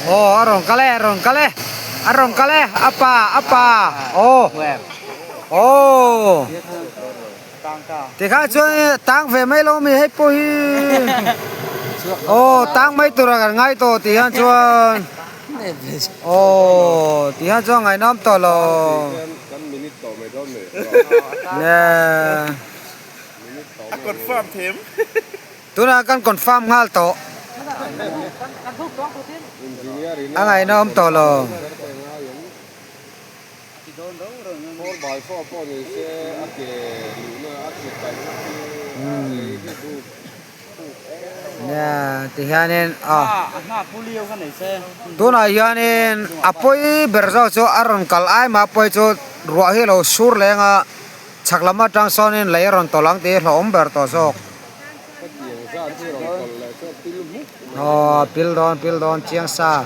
Aw a rawn kal e a rawn kal e a rawn kal e a pa a pa aw aw tikhan chuan tang ve mai lo mi hei pawh hi aw tang mai tura kan ngai tawh tih hian chuan aw tih hian chuan ngaihnawm tawh lo nge. Tunah kan confirm nghal tawh. A ngaihna awm tawh lo. Nia tihianin a tunah hianin a pawi ber zawk chu a rawn kal ai mah pawi chu ruah hi a lo sur leng a. Chhak lam atang sawnin lei a rawn tawlh ang tih hi hlauhawm ber tawh zawk. Aw pil dawn pil dawn chiang sa.